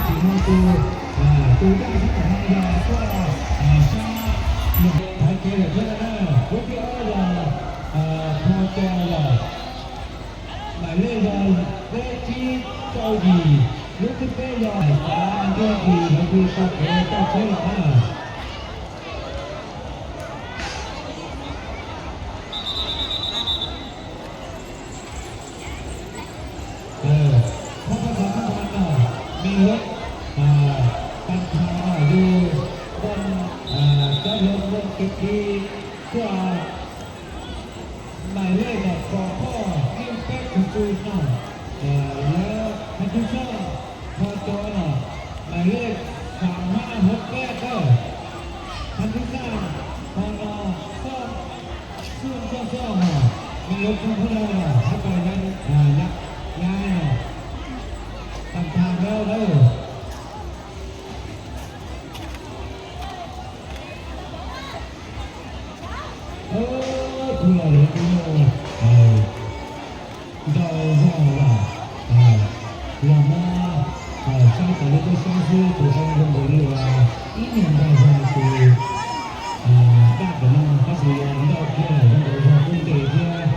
Tsis muaj tus, tus daj sab tom no yog tuaj sab, thaiv kev lawm thiab na. Lub thib ob yog Pho Cos yog mais lej yog peb tsib rau yim, lub thib peb yog Xav Ntuj Yis lawv kuj tau kev tau tsheb los na. Thab paj xav thab paj no, me lub, tag nrho no yus npoj, cov hluas npoj kev kiv tuaj, mais lej no kaum poj ib peb tug tsuj no, lawv thab tub soj, Pho Cos no, mais lej xav hab hab peb kawg, thab tub soj, Pho no, soj, soj soj soj no, me lub tsuj hab no, hab peb nyab, nyab, nyab no, tag nrho lawm lawm. Tus los lawv kuj muaj ntau zog los, los muab saib tas li peb saib xwb tus zoo zoo nkaus li ib nyuag ntau zog tus daj tom no tab sis yog ntau kiag lawm zoo nkaus zog kuj ntev thiab.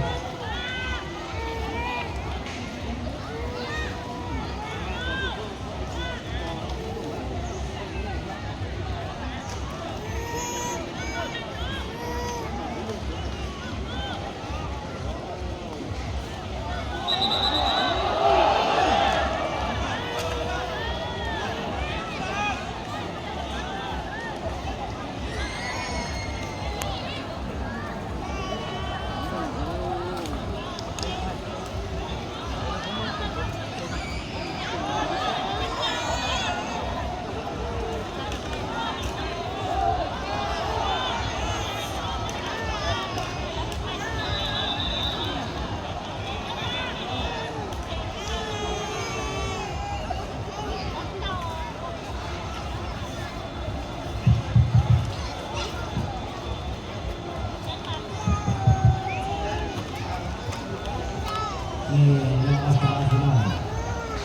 Nej nyob ob sab xwb na,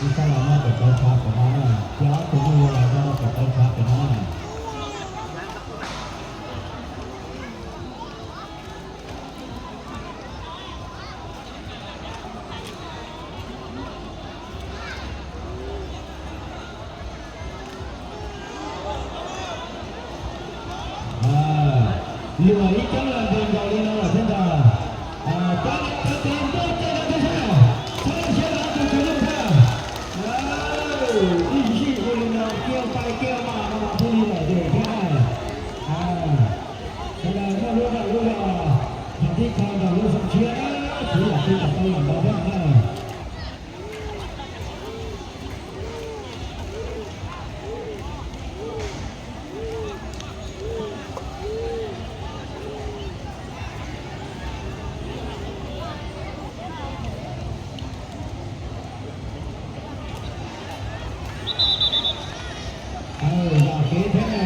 ib sab los nyob pem tauv tshav pem no na, thiab ob tug nyuj los nyob pem tauv tshav pem no na. Luam ib coob los nres nkaus li no lawm thiab ntag. Cov niam cov txiv ntuj ces no thiab sab, txhob siab los tus tswv yug thiab. Ib sij ua li no kiag pais kiag mas no mas thiaj li lom zem thiab na. Sawv daws muaj lub zej lub zos, thaum tib qho nrog lub xyoo tshiab, txiv yam twg kom tau yam nkaus thiab na. Aw, zam kev thiab na.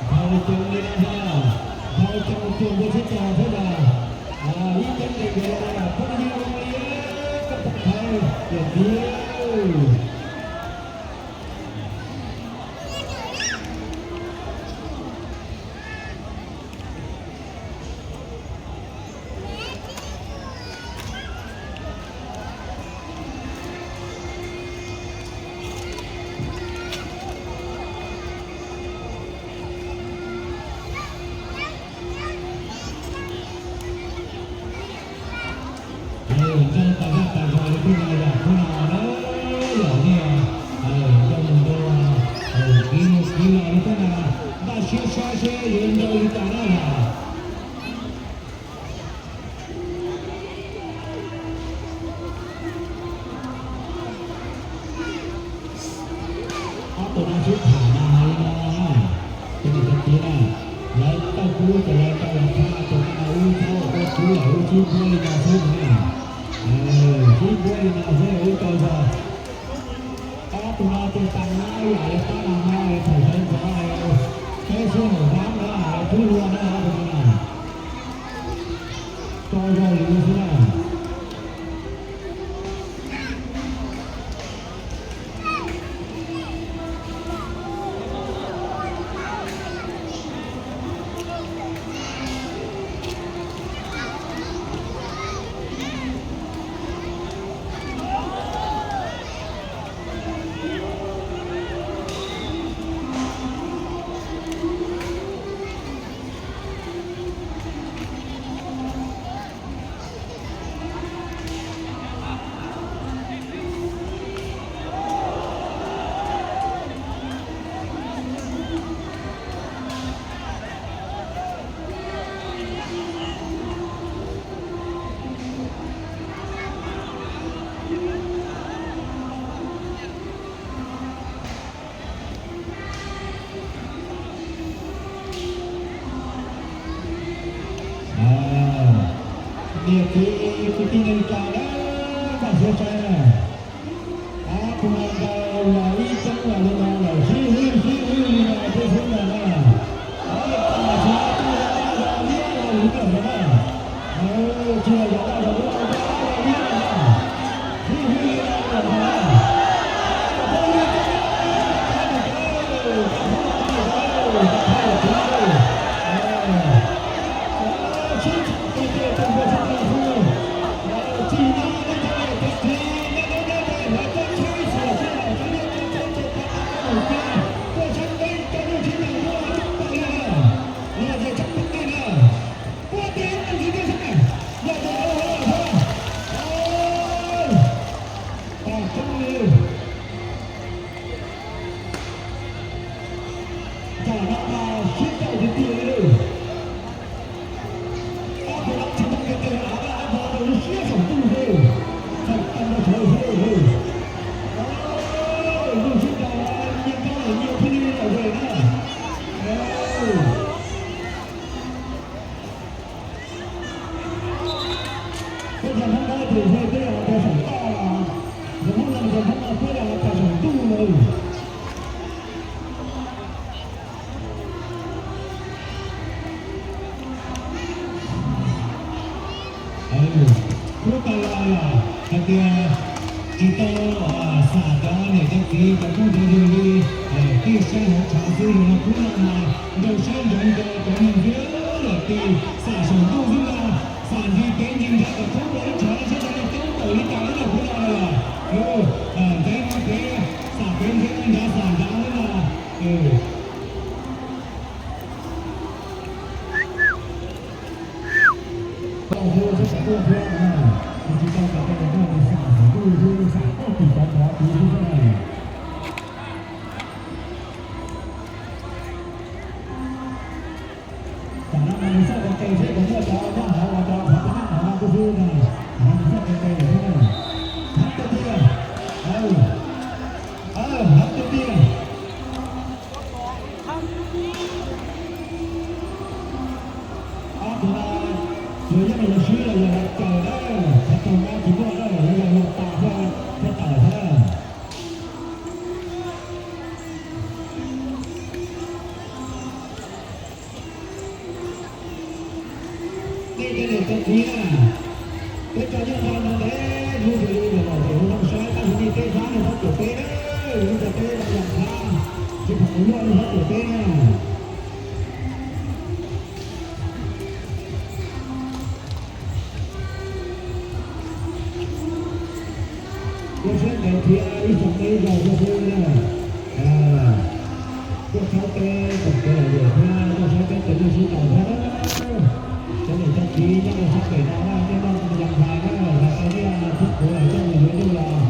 Dhau coob li no thiab, dhau coob cuag npua tsib taug thiab na. Ib coob nres nkaus no phooj ywg zoo li koj pom thaiv yawm txiv. Ntseeg tas zaj tas zog li peb no yog peb no na, yog nej nrog mus nrog kiv mus kiv los li peb no, npaj siab saib seb yuav nrau li cas na yog. Ob tug no sib tham mas hais li no, cov niam cov txiv na, lawv tau kub ces lawv tau los tshaj tus no, wb txhob ua kub lawm, wb sib npuab li no xwb na. Sib npuab li no xwb wb tau zog. Ob tug no ces tas na, yam li qab no no thaum sawv ntxov peb sib haum dab no lawv twb luag na ob tug no na. Tau zog li lub Niam txiv kwv tij neej tsa na, koj siab saib na, ob tug no ntau los ib coob los li no lawm, sib hwb sib hwb li no thiab xwb ntag na. Ob tug no tsis yog tau yog dab los liab los luv lawm no na. Tsis yog yog dab los luv, yog dab los liab lawm na. Sib hwb li no lawm ntag na. Tam no mas sib tau tiag tiag li. Ob tug no tsis tau kiag tes av, ob tug no rau lub siab saum ntuj xwb, saum tau rau sawv xwb. Lub sib tau nyias koj los nyias thiaj li lawm na. Peb cov Hmoob Dawb ces peb yog cov saum toj los, cov Hmoob Dawb ces Hmoob Dawb peb yog cov saum ntuj lawm. Hnub tas los hais tias tsis tau xam cov niam cov txiv cov phooj cov ywg li, tij saib hauv tshav xwb, yog no hnub no mas nrau siab ntsoov rau cov neeg xwb, yog tij xam saum ntuj xwb ntag, xam ntsis kev ntsis nrad kom thoob plaws lub tshav no saib cov neeg coob npaum li cas na hnub no los. Ntxeev no kev xam kev ntxeev nrad xam nrad xwb ntag. Tam no mas nws txoj ko tes seb puas muaj cov nyob hauv los cov qhov naj hauv no kuj xwb na. Nws txoj ko tes lawm thiab na. Hab tiag tiag. Hab tiag tiag. Ob tug no, yog yeej yog swb los yog los caws na, qhov tau mob tsis muaj na, yog yog los tas thiaj tawm thiab. Nej cov niam cov txiv na, peb tso nyob nrog no ntev hnub, yog li los mus pem hauv no saib, tab sis nej teb zab nej txhob tuam teb na, yog li cov teb no yog thab, tsis pom kuv luaj nej txhob tuam teb na. Koj siab ntev thiab ib xyoos teb ib zaug xwb na. Koj txhob teb kom kev lom zem thiab koj txhob teb cov neeg sib tau thiab. Cov niam cov txiv nyob rau sab pem no na, nej noj yas nplais na, los tau nyiaj thoob puav los coj mus yuav nyuj los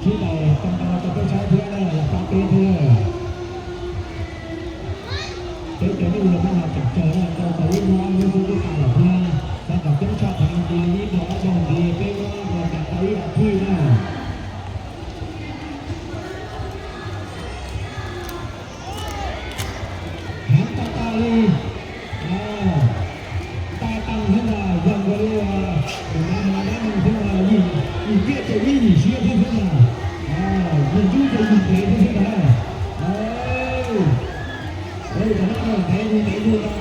sib tau tau ntau rau peb saib thiab na, los pab peb thiab. Peb cov nyuj los maj los tseem tsawg na, tau tau ib hnub ob hnub xwb twb tas lawm thiab. Xav kom coob tshaj qhov no ntxiv li ib hmo ob hmo ntxiv peb muab los tas tau ib as thiv na. Heev tag tag li, tag tag thiab ntag, zoo nkaus li tus no mas dab neeg thiab ntag, yim tiaj ces ib yim siab thiab thiab ntag, yim ntub ces yim ntev thiab thiab ntag. Ua li cov no ntev li ntev li ntag.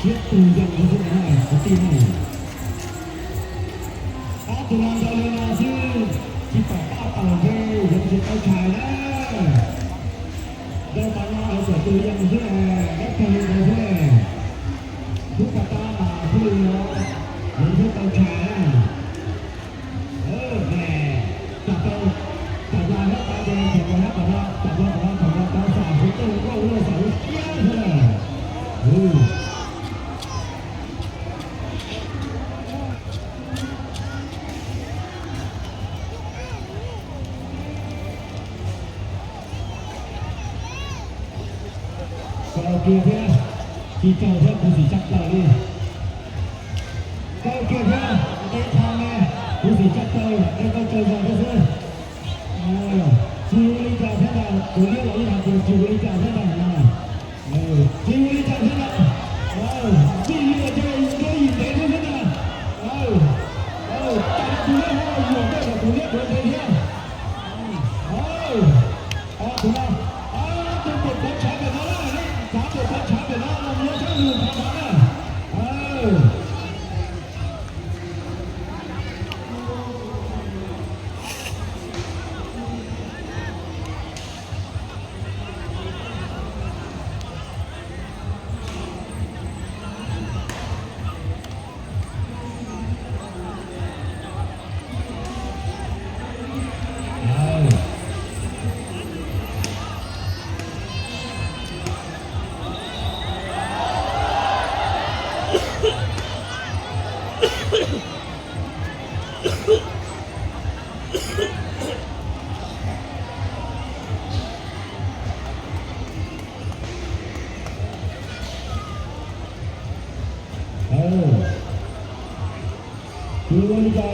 Siab tus zoo li xwb na kwv tij na. Ob tug no nrau li no xwb, tsis pom paj taus ntshe yuav tsis tau tshais na. Nrau tas no es txawm tus yees xwb, dab tag li ntawd xwb. Hnub paj tab mas thiaj li no yuav thiaj tau tshais na. Tam tau, tam nplas hab tas ces thaum nplas hab tom no, tam nplas tom no thaum nplas tau xam hauv tej hauv nkauj lawm xam hauv siab thiab na. Kaw kiag thiab, tsis tsaug thiab kuv xim tshaj plaws li. Kaw kiag thiab, ntev qho me, kuv xim tshaj plaws, ntev qho tsaug zog thiab xwb. Tsis ua li cas thiab ntag, kuv liab los ib hais tias tsis ua li cas thiab ntag no. Tsis ua li cas thiab na. Txij li no ces nkawd yim ntev thiab xwb na. Tam tus liab ho yuam koj kom tus liab dua ntev thiab. Tus no, tus pem tov tshav pem no na, txav pem tov tshav pem no los mus sab lug thav thav na. Kuv ua li cas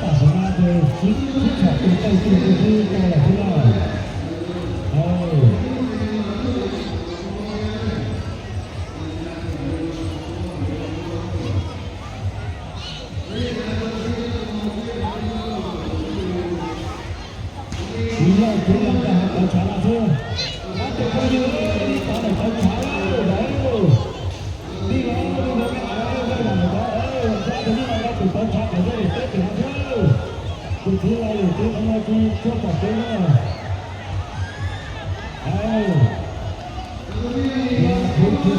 tam sim no ces sib tshom tus tau tus tus tau lawm thiab na. Kuv yog kuv los rau hauv tov tshav no xwb. Ob tug phooj ywg, tov ntawm tov tshav lawm. Tij laug, tij laug, tij laug, tov ntawm tov tshav, tov ntawm tov tshav, tov ntawm tov tshav, tov ntawm tov tshav. Tus tij laug, tus tij laug, tsis tshua pom kev na. Tam no tus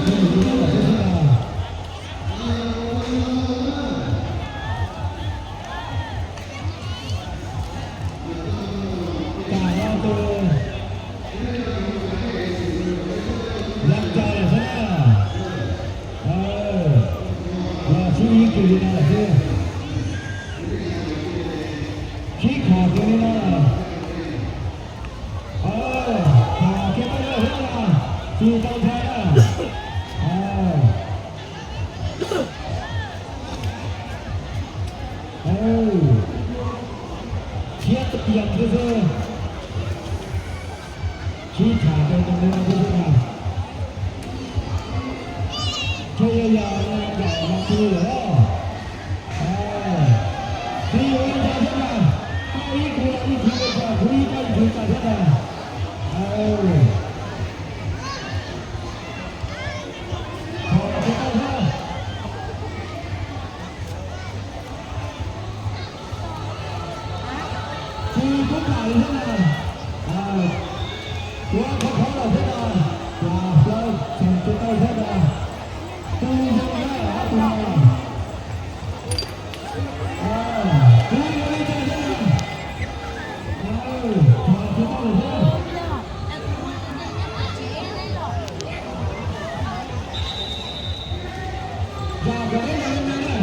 Yaj Cai lawm xwb na. Los sib ib kis li no lawm xwb. Sib khom kis li no lawm. Khom kiag tau lawm thiab na, tsis tau ntshai na. Tshiab tus yam xwb xwb. Sib tham rau tus no xwb xwb na. Tsuas yog yam no yam no twg lawm. Tsis yuav li cas thiab na. Tau ib khub los ib khub li cas, khub ib tau ib khub cas thiab na. Khom tsis tau thiab. Tsis kub pam li thiab na. Tuav khov khov lawm thiab na. Tuav plaub tseem tsis tau thiab na. Tus zoo na ob tug no. Kuv yuav li cas thiab na. Khov tsis tau lawm thiab. Zam kom ib los li no na.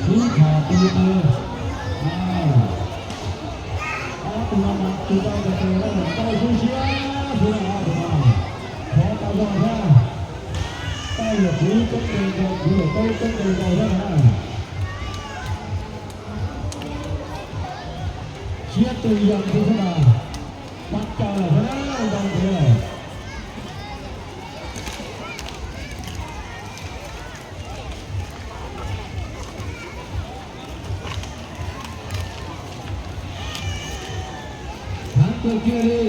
Sib tham tus tus. Ob tug no mas tsis tau tes tes na, tau siab siab xwb na ob tug no. Khov tau zog thiab. Tau yog kuv ib toob tes nkaus, kuv yog tau ib toob tes nkaus thiab na. Siab tus yam tus xwb mas, mas caws lawm thiab na, ntau ntev lawm. Heev kawg kiag li,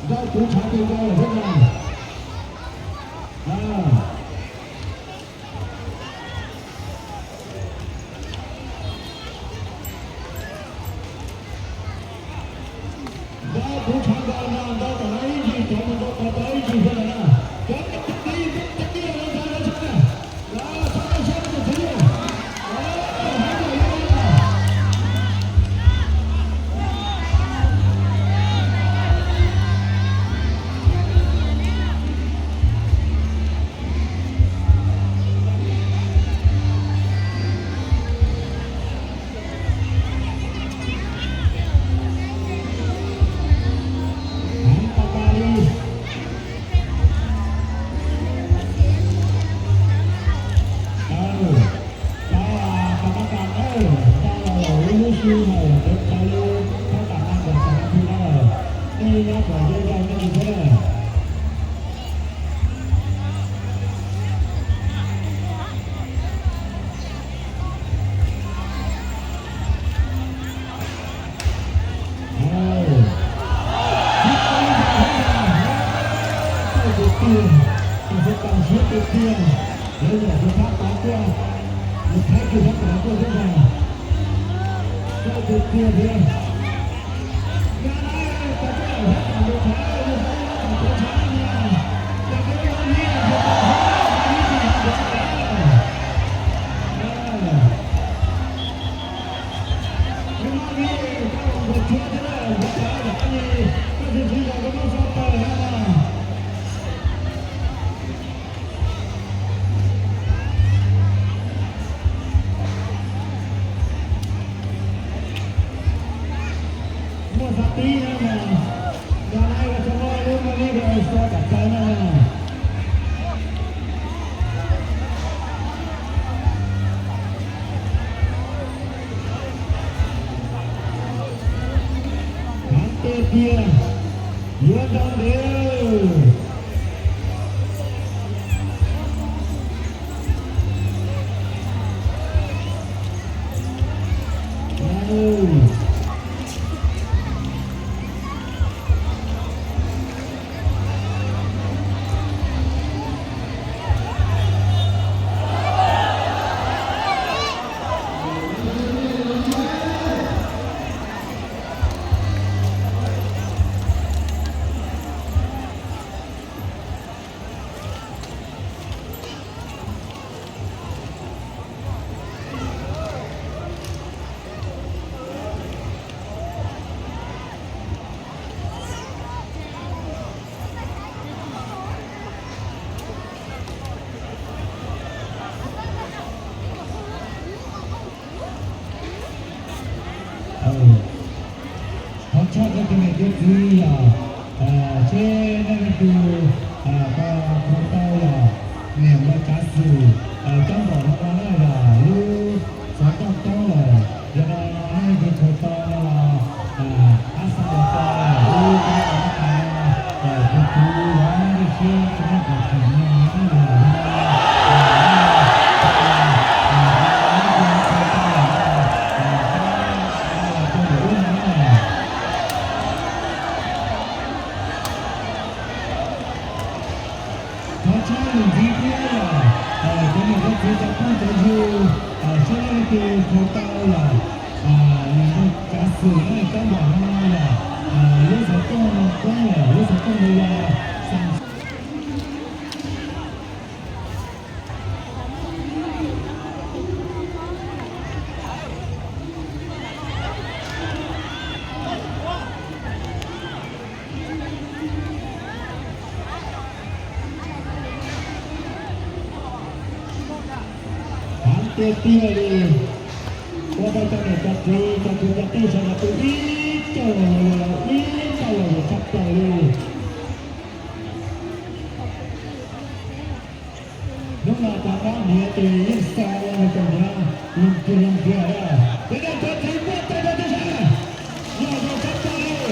ntau kuv tshav kawg nkaus lawm thiab na. Ntau kuv tshav nkaus no, ntau tom no ib ntsis, cov mus ntau tom no ib ntsis thiab na. Cov mus ntau tom ib ntsis, ntau tom ib ntsis, ntau tom ib ntsis. Heev tas tas li. Ib hauj lwm ntev tau li thab tam na kom tau thib na, nej nyob kom zoo zoo nej thiab na. Tiag tiag, lawv yam tus thab tod tuaj, tus thab tus thab tod tuaj xwb ntag. Tiag tiag thiab. Muaj xav tib no mas, yog lawv ua txog muaj lub muaj lib rau so tam plaws no mas. Heev tiag tiag, yuav zoo ntev. Thov tshaj rau tus niam tus txiv yom, seb nej leej twg tau tau yom, niam los tsav xwm coj npaum no no na yom, lub xov tooj toob lawm, yog no nej leej twg tau tau no los pab xa los tau lub toob no, tus tswv yuav muab nyiaj siab rau nej kom tseem no na yom. Thov tshaj lwm ntxiv thiab yom, cov niam cov txiv cov phooj cov ywg, seb leej twg tau tau yom, niam tsav xwm no coj npaum no yom, lub xov tooj toob lawm, lub xov tooj ntawd yog xa Heev tiag tiag li. Ua rau cov niam cov txiv cov kwv cov tij sawv daws tu ib txoj los ib txoj los tshaj plaws li. Hnub no cov nab hniav ces yeej xa los mus rau hniav loo kiag loo kiag lawm. Ces nej cov txiv npuaj tes rau tib si, yog zoo tshaj plaws li.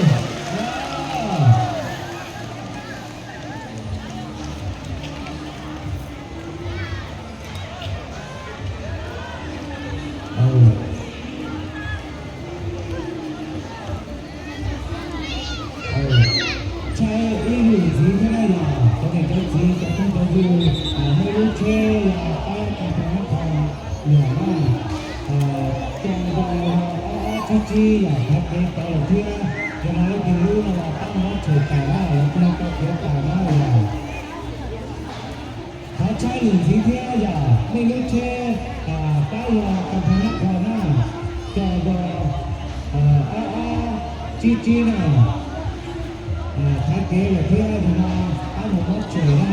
Tshaj ib lwm ntxiv thiab na yom, cov niam cov txiv cov phooj cov ywg, muaj lub tsheb los pab cov phooj ywg yom na, coj zoo ob ob tsib tsib yom, thaiv kev tod lawm thiab. Yog no leej twg lub no los pab muab tshem tawm na, leej twg tau kev tawm na yom. Thov tshaj lwm ntxiv thiab yom, nej lub tsheb pab yog cov phooj ywg na, coj zoo ob ob tsib tsib na, thaiv kev lawm thiab, yog no pab mus muab tshem na.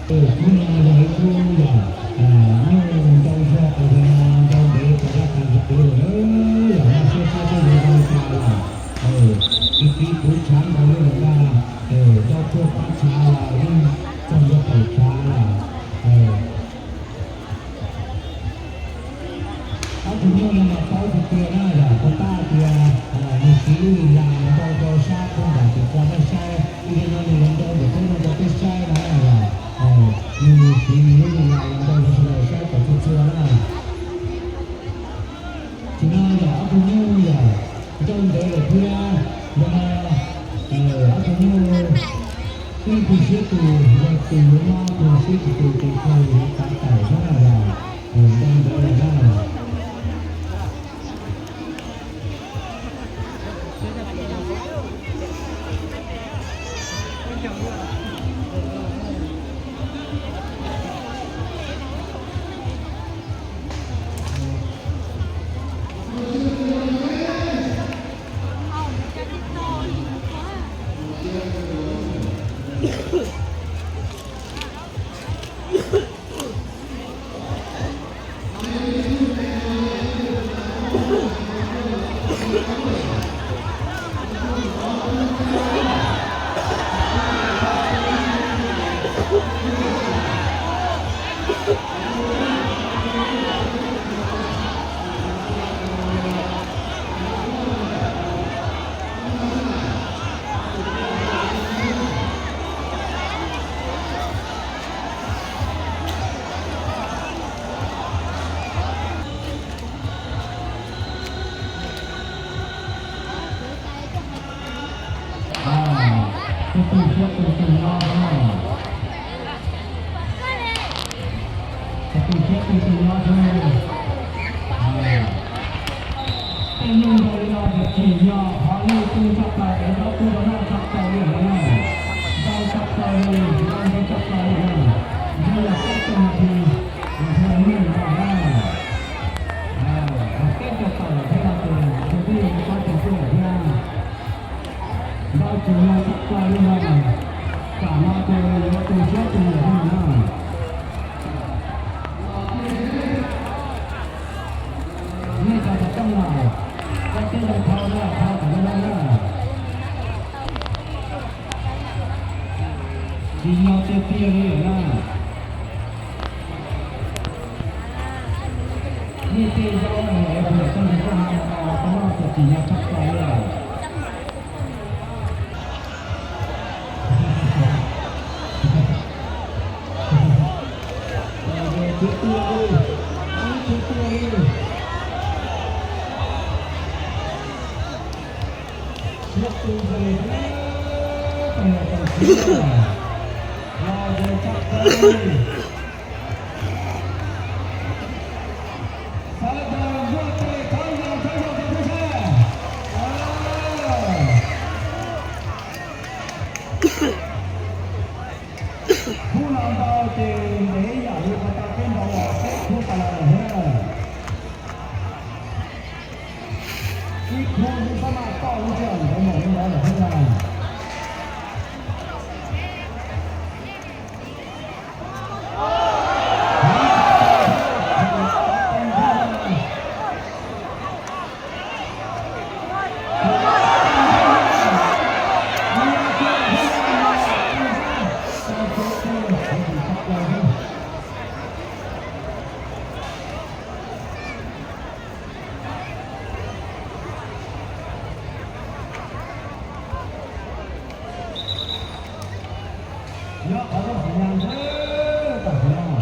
Tus no yog ib lub yog nyuj ntau zog, tus no ntau ntev tus dab qas ntsis kwv lawm na, yog noj siab siab thiab zoo zoo cas yog tiv tiv kuv tshav nkaus li lawm ntag, ntau tuaj pab tshav los yeej txog ntua thaum tshav lawm. Ob tug nyuj no mas paub tiag tiag na, yog puas tab tias nws siv lub li las ntau rau sab puag nram tim ko nej saib, ib yam no nws yuav ntau ntawm peb no rau peb saib no yog nws siv nws lub li las ntau rau sawv daws saib kom txhua txhua na. Tsis no yog ob tug nyuj yog ntau ntev lawm thiab, yog no ob tug nyuj ib tug siab tus, yog tus yuav mob tus siab tsis tus ces kawg yuav txav tawm xwb na, yog ntau ntev lawm na. Tus twg siab tus twg nyob na. Tus twg siab tus twg nyob xwb. Tej nyuj ntau li no ces tsim nyog qhov nej twb tshaj plaws es zaub twb rau noj tshaj plaws li na. Ntau tshaj plaws li, ntau ntau tshaj plaws li na. Ntshe yog peb caug nas this, ntshe nyuj ntau na. Peb caug tawm lawm thiab no ces ntshe twb yuav muaj pab caug xwb lawm thiab. Ntau tsim nyog tshaj plaws li no, tsam no ces yuav tu siab tu nyiam li no na. Nej cov xov tooj na, koj tib zoo thau na, thau kom zoo zoo na. Tsim nyog tiag tiag li lawm na. Nej tej zaub no es kuv yam txoj ntsis koj hais no tau noj txom tsim nyog tshaj plaws li lawm. Siab tu, siab tu, siab tu, los zoo tshaj plaws li. Sawv daws npuaj tes thov zoo thov zoo rau peb saib. Khub no ntau ces ntev yam li qhov tau peb ntaus los peb khub tas los lawm thiab. Ib khub xwb xab maj toj lub sij hawm ntawd mus li ntawd lawm thiab ntag. Nyob qhov rooj xim nyas ntshe tam sim no.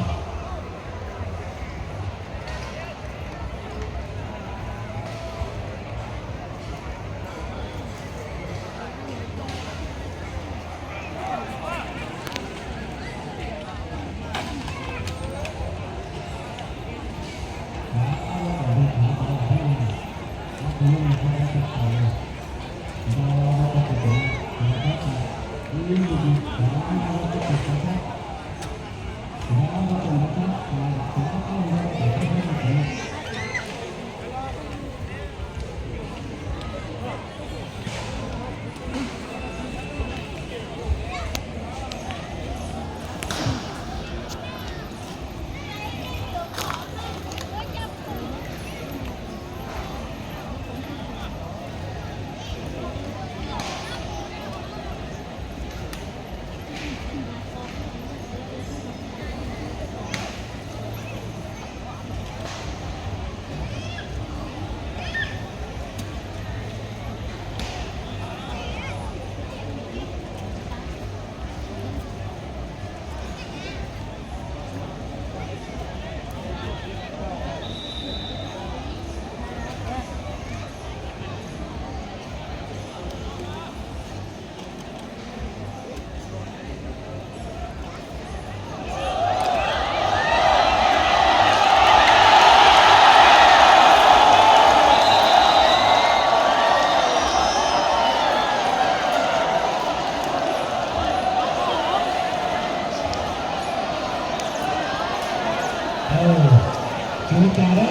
Ua cas na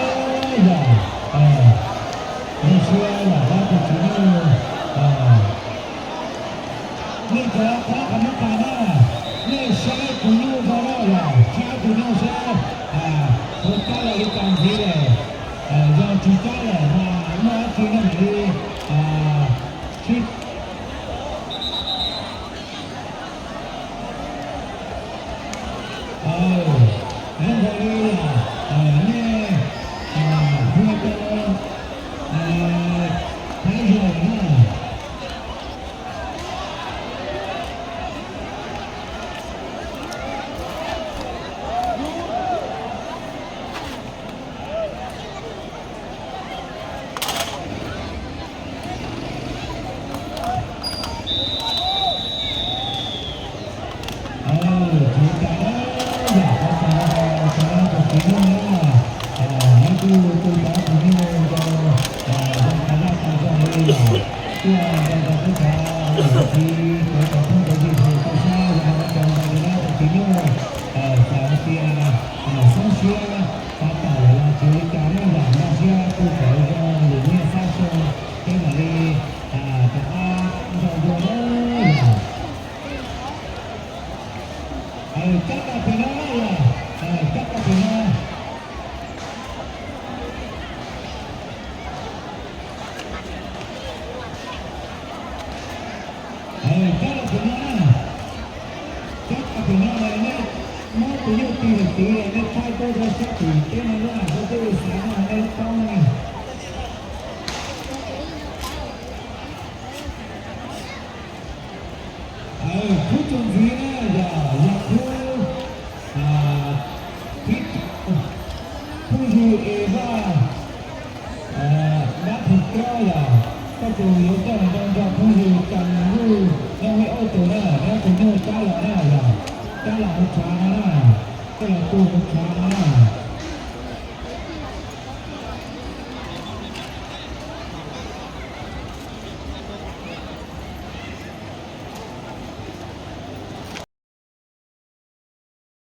yom, zoo siab yom dab tus txiv neej. Nej cov qhab qhov muab tas na, nej saib tus nyuj zoo na yom, saib tus nyuj saib puas cab los li cas ntxiv lawm. Yog tsis cab lawm mas muaj dab tsi nej mam li sib Zoo nkaus li yom, nej hia tau Thaib Zos na. Tsis tas yam qhov tas cov tus txiv neej na, neb kuj tu cov tus txiv neej rau zoo tas zaj tas zog li yom, tuaj nrog rau peb cov niam txiv cov cov phooj cov ywg tau saib zoo rau ntawm li na tus txiv neej. Txawm hais tias xoob siab tab tom lawm los tsis ua li cas na yom, npaj siab tu kom zoo lwm niaj xab xyoo peb mam li rov qab nrog dua na yom. Cab tau pem no yom, cab tau pem no. Cab tau pem no na, cab tau pem no, nej muab tus nyuj tig lawm tid, nej thaij tuaj rau sab tim teb no na, sab teb xav no nej paub na. Khub txuas ntxiv na yog, yog khub thib rau, phooj ywg Es Vaj Dab Phim Kaub yom, koj tus yuav tuaj nrog phooj ywg Cas Luj nyob Hmoob Auj tus na, neb tus nyuj cab los na yom, cab los hauv tshav no na, cab los tu hauv tshav no.